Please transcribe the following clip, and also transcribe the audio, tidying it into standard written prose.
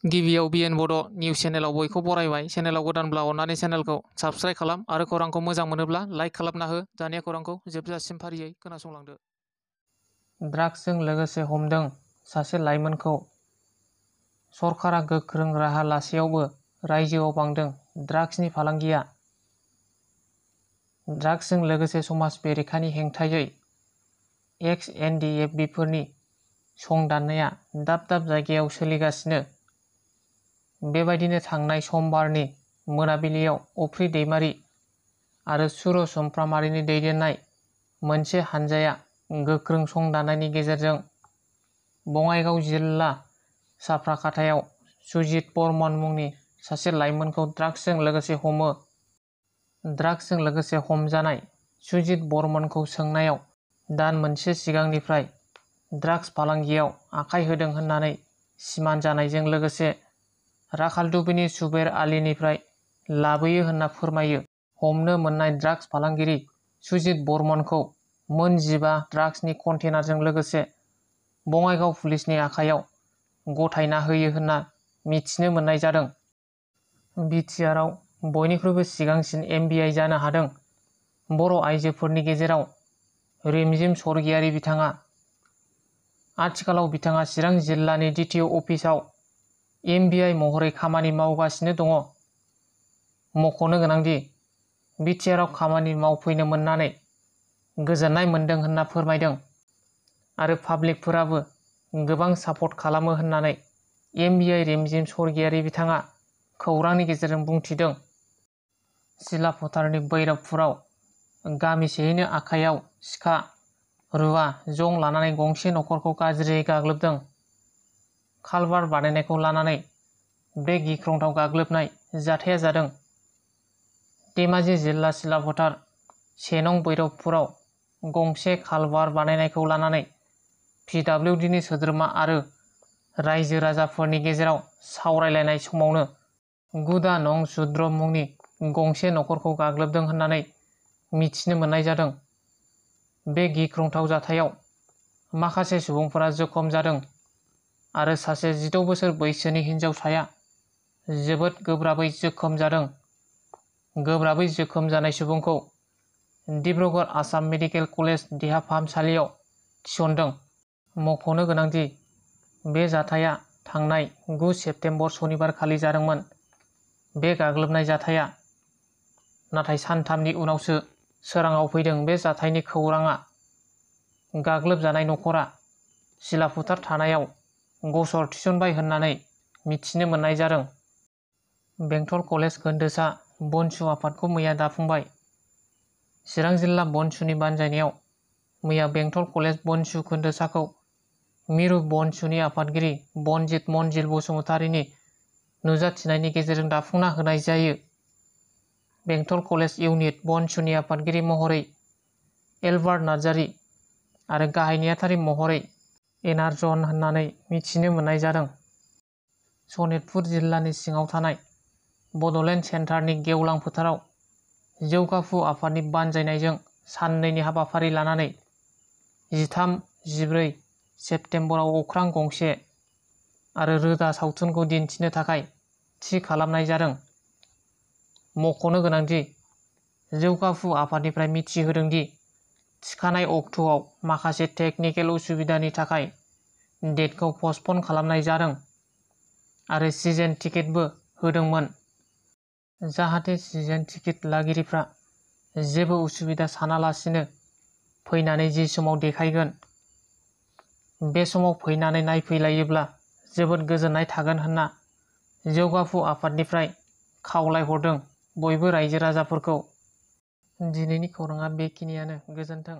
गिबियाव बिएन बड' निउस चेनेलाव बयखौ बरायबाय। चेनेलाव गोदानब्ला अननानै चेनेलखौ साबस्क्राइब खालाम आरो खौरांखौ मोजां मोनोब्ला लाइक खालामना हो। दानिया खौरांखौ जोबजासिम फारियै खोनासंलांदो। ड्राग्सजों लोगोसे हमदों सासे लाइमोनखौ। सरकारा गोख्रों राहा लासेयावबो रायजोआव बांदों ड्राग्सनि फालांगिया। ड्राग्सजों लोगोसे समाज बेरेखानि हेंथायै एक्स-एनडीएफबीफोरनि संदाननाया दाब दाब जायगायाव सोलिगासिनो। बेबायदिनो थांनाय समबारनि मोनाबिलियाव अफ्रि दैमारि आरो सुर सुमफ्रामारिनि दैदेननाय मोनसे हानजाया गोख्रों संदाननायनि गेजेरजों बङाइगाव जिल्ला साफ्राकाटायाव सुजित बर्मन मुंनि सासे लाइमोनखौ ड्राग्सजों लोगोसे हमो। ड्राग्सजों लोगोसे हमजानाय सुजित बर्मनखौ सोंनायाव दान मोनसे सिगांनिफ्राय ड्राग्स फालांगियाव आखाइ होदों होननानै सिमान जानायजों लोगोसे राखालदुबिनि सुबेर आलीनिफ्राय लाबोयो होनना फोरमायो। हमनो मोननाय ड्राग्स फालांगिरि सुजित बर्मनखौ मोन 15 ड्राग्सनि कन्टेनारजों लोगोसे बङाइगाव पुलिसनि आखायाव गथायना होयो होनना मिथिनो मोननाय जादों। बिटिआरआव बयनिख्रुइबो सिगांसिन एमबिआइ जानो हादों बर' आइजोफोरनि गेजेराव रिमजिम सरगियारि बिथाङा। आथिखालाव बिथाङा चिरां जिल्लानि डिटिअ अफिसाव एमबिआइ महरै खामानि मावगासिनो दङ। मख'नो गोनांदि बिटिआरआव खामानि मावफैनो मोननानै गोजोननाय मोनदों होनना फोरमायदों आरो पाब्लिकफोराबो गोबां सापर्ट खालामो होननानै एमबिआइ रिमजिम सरगियारि बिथाङा खौरांनि गेजेरजों बुंथिदों। सिलाफोथारनि बैराबपुराव गामिसेयैनो आखाइयाव सिखा रुवा जं लानानै गंसे न'खरखौ गाज्रियै गाग्लोबदों। कालभार बानायनायखौ लानानै बे गिख्रंथाव गाग्लोबनाय जाथाया जादों। धेमाजि जिल्ला सिलाफोथार 1 नं बैरबपुराव गंसे कालभार बानायनायखौ लानानै पिडब्लिउडिनि सोद्रोमा आरो रायजो राजाफोरनि गेजेराव सावरायलायनाय समावनो गुदा नं सुद्र मुंनि गंसे न'खरखौ गाग्लोबदों होननानै मिथिनो मोननाय जादों। बे गिख्रंथाव जाथायाव माखासे सुबुंफोरा जखम जादों आरो सासे 16 बोसोर बैसोनि हिनजावसाया जोबोद गोब्राबै जोखोम जादों। गोब्राबै जोखोम जानाय सुबुंखौ डिब्रुगड़ आसाम मेडिकेल कलेज देहा फाहामसालियाव थिसनदों। मख'नो गोनांदि बे जाथाया थांनाय 9 सेप्तेम्बर सनिबार खालि जादोंमोन। बे गाग्लोबनाय जाथाया नाथाय सानथामनि उनावसो सोराङाव फैदों। बे जाथायनि खौराङा गाग्लोबजानाय न'खरा सिलाफोथार थानायाव गसर थिसनबाय होननानै मिथिनो मोननाय जादों। बेंटल कलेज गोनदोसा बनसु आफादखौ मैया दाफुंबाय। चिरां जिल्ला बनसुनि बानजायनायाव मैया बेंटल कलेज बनसु गोनदोसाखौ मिरु बनसुनि आफादगिरि बनजित मनजिल बसुमतारीनि नुजाथिनायनि गेजेरजों दाफुंना होनाय जायो। बेंटल कलेज इउनिट बनसुनि आफादगिरि महरै एलबार्ट नार्जारी आरो गाहाय नेहाथारि महरै एनार्जन होननानै मिथिनो मोननाय जादों। सनितपुर जिल्लानि सिङाव थानाय बड'लेण्ड सेन्टारनि गेवलां फोथाराव जौगाफु आफादनि बानजायनायजों साननैनि हाबाफारि लानानै 13-14 सेप्तेम्बराव अख्रां गंसे आरो रोदा सावथुनखौ दिन्थिनो थाखाय थि खालामनाय जादों। मख'नो गोनांदि जौगाफु आफादनिफ्राय मिथिहोदों दि थिखानाय अक्ट'आव माखासे टेकनिकेल उसुबिदानि थाखाय डेटखौ पस्टपन खालामनाय जादों आरो सिजन टिकेटबो होदोंमोन, जाहाथे सिजन टिकेट लागिरिफ्रा जेबो उसुबिदा सानालासिनो फैनानै जि समाव देखायगोन बे समाव फैनानै नायफैलायोब्ला जोबोद गोजोननाय थागोन होनना जौगाफु आफादनिफ्राय खावलायहरदों बयबो रायजो राजाफोरखौ। दिनैनि खौराङा बेखिनियानो। गोजोन्थों।